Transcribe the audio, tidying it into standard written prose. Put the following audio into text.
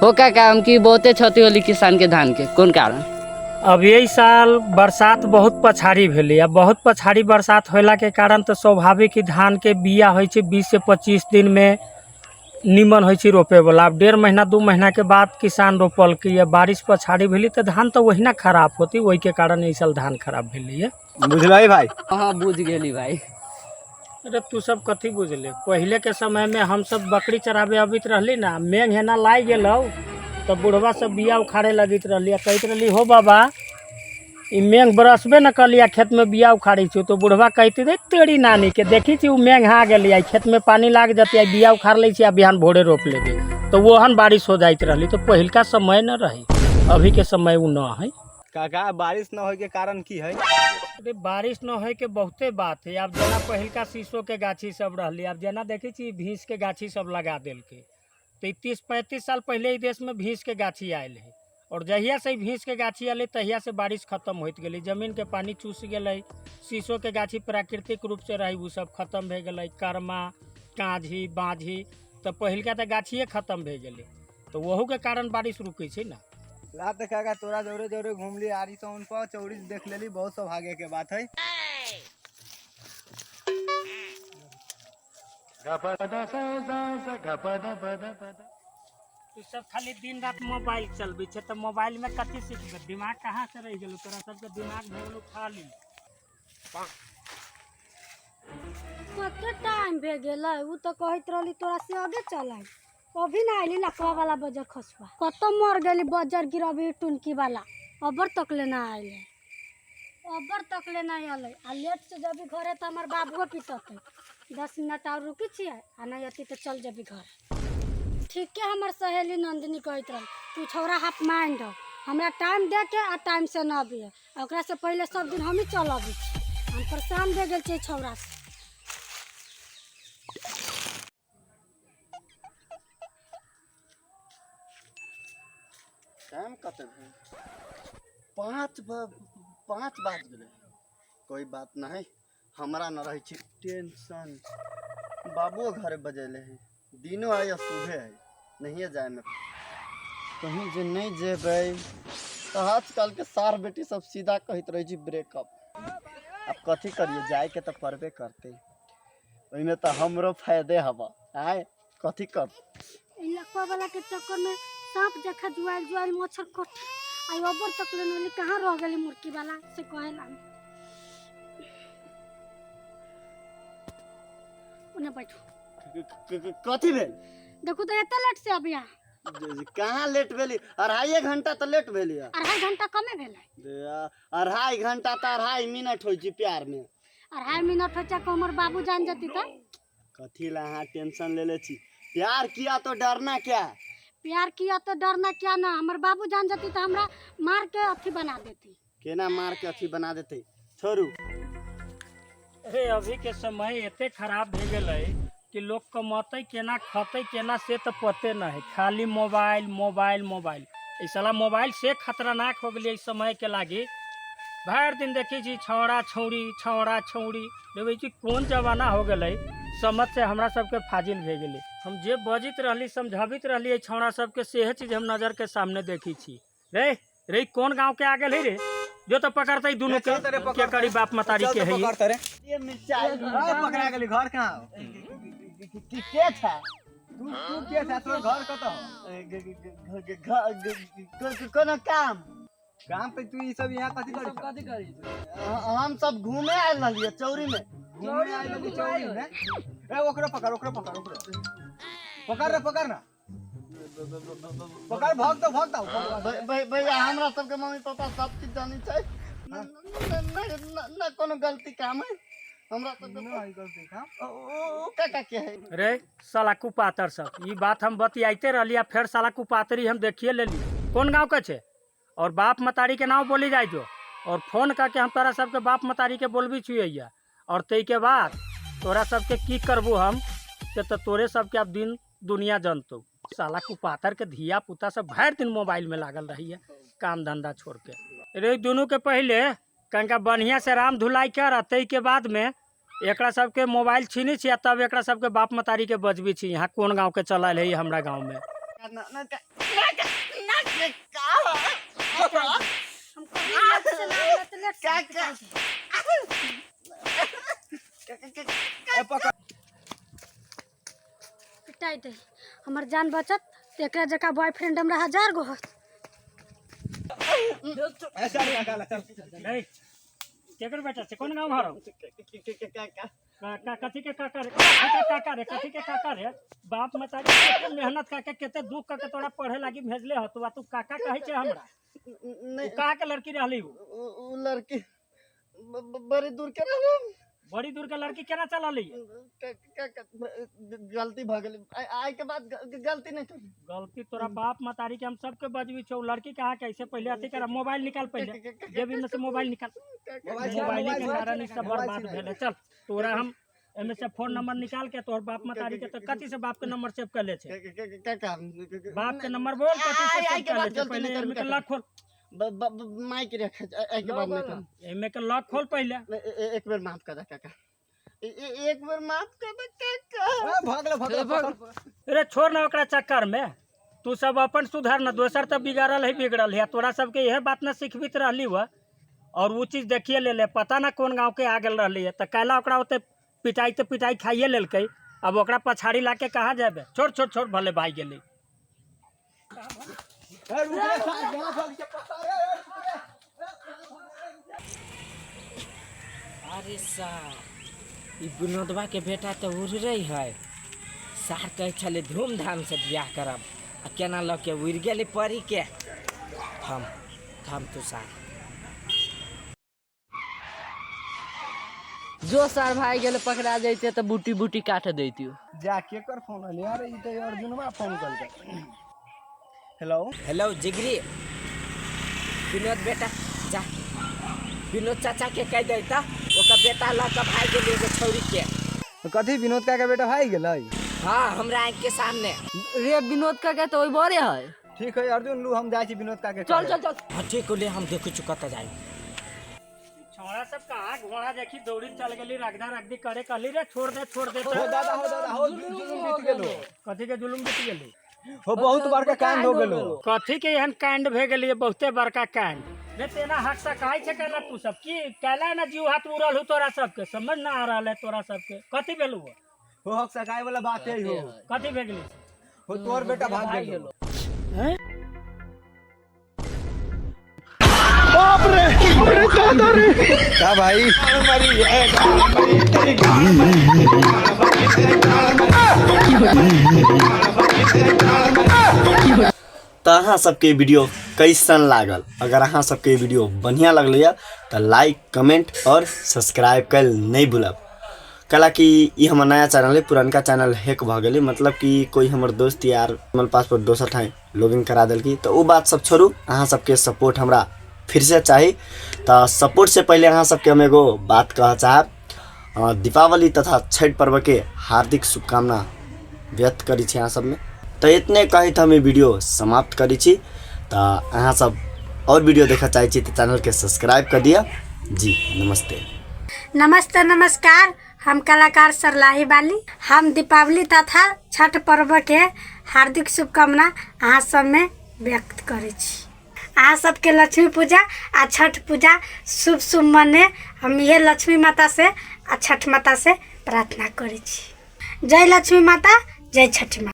हो काका, हम की बहुते क्षति होली किसान के धान के, कोन कारण? अब यही साल बरसात बहुत पछाड़ी भेलै। आ बहुत पछाड़ी बरसात होला के कारण तऽ स्वाभाविक ही धान के बिया होइ छै 20 से 25 दिन में नीमन होइ छै रोपे वाला। आब 1.5 महीना 2 महीना के बाद किसान रोपलकै या बारिश पछाड़ी भेलै तऽ धान तऽ ओहिना खराब होतै। ओहिके कारण एहि साल धान खराब भेलैए। बुझलही भाई? हाँ, बुझ गेली भाई। अरे, तू सब कथी बुझले? पहले के समय में हम सब बकरी चरावे अबैत रहली ना, मेघ एना लाग गेलौ तऽ बुढ़वा सब बिया उखाड़े लगैत रहली आ कहैत रहली, हो बाबा, ई मेघ बरसबे न कली आ खेत में बिया उखाड़ै छी। तो बुढ़वा कहती रे, तेरी नानी के देखी छी, उ मेघ आ गेली आ खेत में पानी लाग जतै आ बिया उखाड़ लै छी आ बिहान भोरे रोप लेबै। तऽ ओहन बारिश हो जाइत रहली। तऽ पहिलका समय न रही, अभी के समय उ न है। काका, बारिश न होय के कारण की है? अरे, बारिश न होय के बहुते बात है। आब जेना पहिलका शीशो के गाछी सब रहली, आब जेना देखै छी भींस के गाछी सब लगा देलकै। तऽ ई 30-35 साल पहिले ई देश में भींस के गाछी आयल है और जहिया से ई भींस के गाछी एलै, तहिया से बारिश खत्म होइत गेलै। जमीन के पानी चूस गेलै। शीशो के गाछी प्राकृतिक रूप से रहै, ओ सब खत्म भए गेलै। करमा, काँझी, बाँझी, तऽ पहिलका तऽ गाछिए खत्म भए गेलै। तऽ ओहू के कारण बारिश रुकै छै ने। ला तऽ काका, तोरा जोरे जोरे घूमली आरी सौन पर चौरी देख लेली, बहुत सौभाग्य के बात है। तू सब खाली दिन रात मोबाइल चलबै छै, तऽ मोबाइल में कथी सिखबै? दिमाग कहाँ से रहि गेलौ? तोरा सबके दिमाग भए गेलौ खाली। कते टाइम भए गेलै? उ तऽ कहैत रहली तोरा से आगे चलै, अभी ना अयली। लकवा वाला बजर खसुआ कतऽ मर गेली? बजर गिरबी टुनकी वाला अबर तक ले ना अयलै, अबर तक ले ना अयलै। आ लेट से जबी घरे तऽ हमर बाबुओ पिटतै। 10 मिनट और रुकी छियै आ नहीं अती तऽ चल जेबी घर। ठीके हमर सहेली नंदिनी कहैत रहल, तू छौड़ा हाफ माइंड हो, हमरा टाइम दे के आ टाइम से न अबिहे आ ओकरा से पहिले सब दिन हमही चल अबै छी। हम परेशान भए गेल छियै छौड़ा से। टाइम कते भेल? 5 बाज गेलै। कोई बात नहीं, हमरा न रहै छै टेंशन। बाबुओ घरे बजेले है, दिनो है या सुबह है, नहिए जाए में कहीं। जे नहीं जेबै तऽ आजकल के सार बेटी सब सीधा कहैत रहै छै ब्रेकअप। आब कथी करिए? जाए के तऽ पड़बे करतै, ओहिमे तऽ हमरो फायदे हबा। आय, कथी कर? ई लकवा वाला के चक्कर में सांप जखा जुआइल जुआइल मच्छर कट आई। अबर तक ले नली, कहाँ रह गेली मुर्की वाला से कहेला। ओने बैठो। कथी भेल? देखू तो, एते लेट से अभी यहाँ। कहाँ लेट भेली? 2.5 घंटा तऽ लेट भेली है। 2.5 घंटा कमे भेलै। 2.5 घंटा तऽ 2.5 मिनट होइ छै प्यार में। 2.5 मिनट हो चाहे, हमर बाबू जान जती तऽ? कथी ला अहाँ टेंशन ले ले छी? प्यार किया तो डरना क्या? प्यार किया तो डरना क्या ना, हमर बाबू जान जती तऽ हमरा मार के अथी बना देती। केना मार के अथी बना देते? छोड़ू। अरे, अभी के समय एते खराब भए गेलै कि लोग कमतै केना, खतै केना, से तऽ पते न है। खाली मोबाइल, मोबाइल, मोबाइल। ई साला मोबाइल से खतरनाक हो गेलै इस समय के लागी। भरि दिन देखै छी छौड़ा छौड़ी, छौड़ा छौड़ी। देखै छी कोन जमाना हो गेलै, समझ से हमरा सबके फाजिल भए गेलै। हम जे बजैत रहली, समझाबैत रहली एहि छौड़ा सबके, सेहे चीज हम नजर के सामने देखै छी। रे रे, कोन गांव के आ गेल है रे? जो तो पकड़ते दुनू के। चल त रे, पकड़। के करी बाप मतारी के है ई? पकड़ रे। ये मिर्चाई। पकड़ा गेली। घर कहाँ हो? के छै? तू तू के छा? तोर घर कतऽ हो? कोनो काम? काम पे तू ई सब यहाँ कथी करी छौ? हम सब घूमे आयल रहलियै चौरी में। घूमे आइल रहली चौरी में? ए, ओकरो पकड़, ओकरो पकड़, ओकरो पकड़ रे, पकड़ ना, पकड़। भाग तो, भाग तो। भैया, हमरा सबके मम्मी पापा सब चीज जानी छै। न न- न कोनो गलती काम है हमरा सबके। नहीं गलती काम। ओ काका के है। रे साला कुपातर सब, ई बात हम बतियाइते रहली आ फेर साला कुपातरी हम देखिए लेली। कोन गांव के छे और बाप मतारी के नाम बोली जाय जो और फोन करके हम तोरा सबके बाप मतारी के बोलबी छुए और तई के बाद तोरा सबके की करबू हम से तो तोरे सबके अब दिन दुनिया जनतौ। साला कुपातर के धिया पुता सब भरि दिन मोबाइल में लागल रहिए काम धंधा छोड़ के। रे, दुनू के पहले कनिका बढ़िया से राम धुलाई कर आ तई के बाद में एकरा सबके मोबाइल छीनी छी आ तब एकरा सबके बाप मतारी के बजबी छी। यहाँ कोन गांव के चलल है हमरा गांव में? ना ना ना। हम कभी लेट से ना आबे त लेट से पिटाइ दे। ए पकड़। पिटाइ दे, हमर जान बचत त एकरा जकाँ बॉयफ्रेंड हमरा हजार गो होत। ए चल निकाल चल। नहीं, केकर बेटा छै? कोन गाँव हरौ? कथी के काका रे? कथी के काका रे? कथी के काका रे? बाप मतारी कते मेहनत करके, कते दुख करके तोरा पढ़े लागी भेजले हतु आ तू काका कहै छै हमरा? नहीं। उ कहाँ के लड़की रहली उ? उ लड़की बड़ी दूर के रहल। बड़ी दूर के लड़की केना चलली? गलती भऽ गेलै, आइ के बाद गलती नहि करी। गलती तोरा बाप मतारी के हम सबके बजबी छौ। लड़की कहाँ कैसे? पहले अथी कर, मोबाइल निकाल पहले, जेबी में से मोबाइल निकाल। मोबाइल छिना, मोबाइल के मोबाइल कारण ई छिना, सब मोबाइल बर्बाद छिना। भेलै। चल, तोरा हम एमे से फोन नंबर निकाल के तोहर बाप मतारी के, तो कथी से बाप के नंबर सेव कर ले छै? काका, बाप के नंबर बोल, कथी से आइ सेव के कर ले बाद छै? गलती पहले नहि एमे के करबै। लॉक खोल। माइक रख, आइ के बाद नहि करबै। एमे के लॉक खोल पहले। एक बेर माफ कर दे काका, एक बेर माफ कर दे काका। ए भगलो भगलो, पकड़। अरे छोड़ ना ओकरा चक्कर में, तू सब अपन सुधर न, दोसर तऽ बिगड़ल है बिगड़ल है। तोरा सबके इहे बात न सिखबित रहली हुआ और वो चीज देखिए ले ले, पता ना कोन गाँव के आ गेल रहली है। तऽ कैला ओकरा ओते पिटाई तऽ पिटाई खाइए लेलकै, अब ओकरा पछाड़ी लाके कहाँ जेबै? छोड़ छोड़ छोड़, भले भागि गेलै। ए रुक रे, साला भाग के पकड़ रे, ए, रुक रे। अरे सार, ई विनोदवा के बेटा तऽ उड़ रही है। सार कहै छलै धूमधाम से बियाह करब, आ केना लऽ के उड़ि गेलै परी के। थम थम तू सार। जो सार भाई गेलै, पकड़ा जैते तऽ बूटी बूटी काट दैतियो। जा, केकर फोन एलै? अरे ई तऽ अर्जुनवा फोन कलकै। हेलो। हेलो जिगरी, विनोद बेटा जा, विनोद चाचा के कहि दैता ओकर बेटा लऽ कऽ भागि गेलै एगो छौरी के। कथी, विनोद काका बेटा भागि गेलै? हाँ, हमरा आँखि के सामने। रे विनोद काका तऽ ओहि बड़े है। ठीक है अर्जुन, लू हम जाइ छी विनोद काका के। चल चल चल। हाँ ठीक होले, हम देखै छी कतऽ जाइ। छौड़ा सब कहाँ घोड़ा देखी दौड़ी चल गेली, रगदा रगदी करे। कहली रे छोड़ दे छोड़ दे। हो दादा, हो दादा, हो, जुलुम बीत गेलो। कथी के जुलुम बीत गेली? हो, बहुत बड़का कांड हो गेलो। कथी के एहन कांड भे गेली? बहुते बड़का कांड रे, तेना हक सकाइ छै केना तू सब? की कैला ना जीव हाथ उड़ल हूँ? तोरा सबके समझ ना आ रहल है तोरा सबके, कथी भेलू? हो, हक सकाय वाला बात है हो। कथी भे गेली? हो, तोर बेटा भाग गेलो। का भाई? तऽ अहाँ सबके वीडियो कैसन लागल? अगर अहाँ सबके वीडियो बढ़िआँ लगलैए तऽ लाइक, कमेंट और सब्सक्राइब कयल नहि भूलब। कैला कि ई हमर नया चैनल है, पुरनका चैनल हैक भऽ गेलै, मतलब कि कोई हमर दोस्त यार हमर पासवर्ड दोसर ठाम लॉगिन करा देलकै। तऽ ओ बात सब छोड़ू, अहाँ सबके सपोर्ट हमरा फिरसँ चाही। तऽ सपोर्टसँ पहिले अहाँ सबके हम एगो बात कहऽ चाहब, दीपावली तथा छठि पर्वके हार्दिक शुभकामना व्यक्त करै छी अहाँ सबमे। तऽ इतने कहैत हम ई वीडियो समाप्त करै छी। तऽ अहाँ सब आओर वीडियो देखऽ चाहै छी तऽ चैनलके सब्सक्राइब कऽ दिअ। जी नमस्ते। नमस्ते, नमस्कार। हम कलाकार सरलाही बाली, हम दीपावली तथा छठ पर्व के हार्दिक शुभकामना अहाँ सबमे व्यक्त करै छी। अहाँ सबके लक्ष्मी पूजा आ छठ पूजा शुभ शुभ मने, हम इहे लक्ष्मी माता से आ छठ माता से प्रार्थना करै छी। जय लक्ष्मी माता, जय छठ माता।